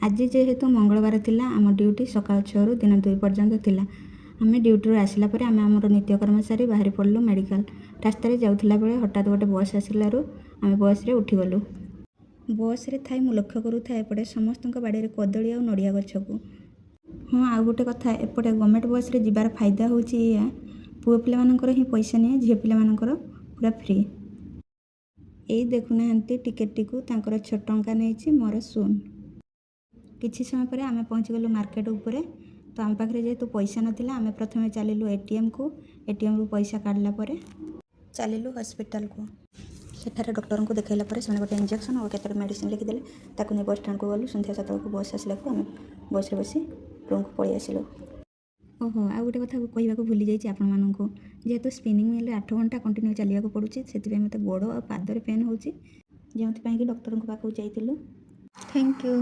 ଆଜି ଯେହେତୁ ମଙ୍ଗଳବାର ଥିଲା, ଆମ ଡ୍ୟୁଟି ସକାଳ 6ରୁ ଦିନ 2 ପର୍ଯ୍ୟନ୍ତ ଥିଲା। ଆମେ ଡ୍ୟୁଟିରୁ ଆସିଲା ପରେ ଆମେ ଆମର ନିତ୍ୟକର୍ମ ସାରି ବାହାରି ପଡ଼ିଲୁ ମେଡ଼ିକାଲ। ରାସ୍ତାରେ ଯାଉଥିଲା ବେଳେ ହଠାତ୍ ଗୋଟେ ବସ୍ ଆସିଲାରୁ ଆମେ ବସ୍ରେ ଉଠିଗଲୁ। ବସ୍ରେ ଥାଇ ମୁଁ ଲକ୍ଷ୍ୟ କରୁଥାଏ ଏପଟେ ସମସ୍ତଙ୍କ ବାଡ଼ିରେ କଦଳୀ ଆଉ ନଡ଼ିଆ ଗଛକୁ। ହଁ, ଆଉ ଗୋଟେ କଥା, ଏପଟେ ଗଭର୍ଣ୍ଣମେଣ୍ଟ ବସ୍ରେ ଯିବାର ଫାଇଦା ହେଉଛି ଏଇଆ, ପୁଅ ପିଲାମାନଙ୍କର ହିଁ ପଇସା ନିଏ, ଝିଅ ପିଲାମାନଙ୍କର ପୁରା ଫ୍ରି। ଏଇ ଦେଖୁନାହାନ୍ତି, ଟିକେଟଟିକୁ ତାଙ୍କର 6 ଟଙ୍କା ନେଇଛି, ମୋର ଶୂନ। କିଛି ସମୟ ପରେ ଆମେ ପହଞ୍ଚିଗଲୁ ମାର୍କେଟ ଉପରେ। ତ ଆମ ପାଖରେ ଯେହେତୁ ପଇସା ନଥିଲା, ଆମେ ପ୍ରଥମେ ଚାଲିଲୁ ଏଟିଏମ୍କୁ। ଏଟିଏମ୍ରୁ ପଇସା କାଢ଼ିଲା ପରେ ଚାଲିଲୁ ହସ୍ପିଟାଲକୁ। ସେଠାରେ ଡକ୍ଟରଙ୍କୁ ଦେଖାଇଲା ପରେ ସେମାନେ ଗୋଟେ ଇଞ୍ଜେକ୍ସନ୍ ଓ କେତେଟା ମେଡ଼ିସିନ୍ ଲେଖିଦେଲେ। ତାକୁ ନେଇ ବସ୍ ଷ୍ଟାଣ୍ଡକୁ ଗଲୁ। ସନ୍ଧ୍ୟା 7 ବେଳକୁ ବସ୍ ଆସିଲାକୁ ଆମେ ବସ୍ରେ ବସି ରୁମ୍କୁ ପଳେଇ ଆସିଲୁ। ଓହୋ, ଆଉ ଗୋଟେ କଥା କହିବାକୁ ଭୁଲି ଯାଇଛି ଆପଣମାନଙ୍କୁ। ଯେହେତୁ ସ୍ପିନିଂ ମିଲ୍ରେ 8 ଘଣ୍ଟା କଣ୍ଟିନ୍ୟୁ ଚାଲିବାକୁ ପଡ଼ୁଛି, ସେଥିପାଇଁ ମୋତେ ଗୋଡ଼ ଆଉ ପାଦରେ ପେନ୍ ହେଉଛି, ଯେଉଁଥିପାଇଁ କି ଡକ୍ଟରଙ୍କ ପାଖକୁ ଯାଇଥିଲୁ। Thank you.